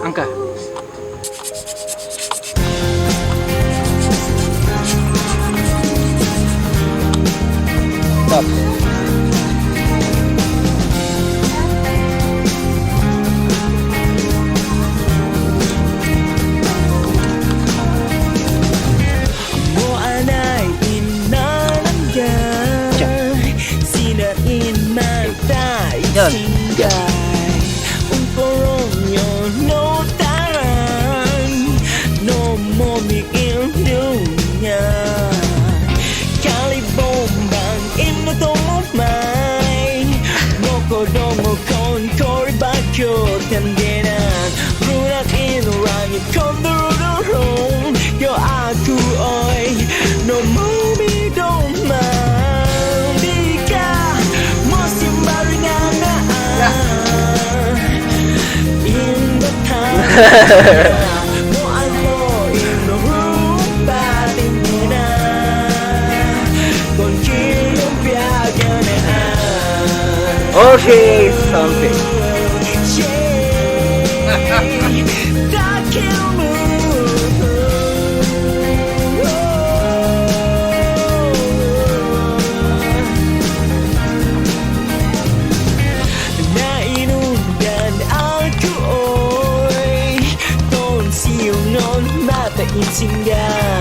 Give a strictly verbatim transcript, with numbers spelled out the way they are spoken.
Angka. Stop. Mo anai in manam ga, sina in mata i Yan. Tinggai. Un korong yo no taran, no momi in dunia. Kali bombang in no tomo mai, no kodomo kon kori bakyo tandena. Runak in rangi kon duru duru, yo aku oi, no momi don't mind. Bika, mosim baru ngana. In the time, mo almo in the room, but in the night, kon kilo piagana. Okay, something. Na inundan aku oi, ton siung non mata in singa.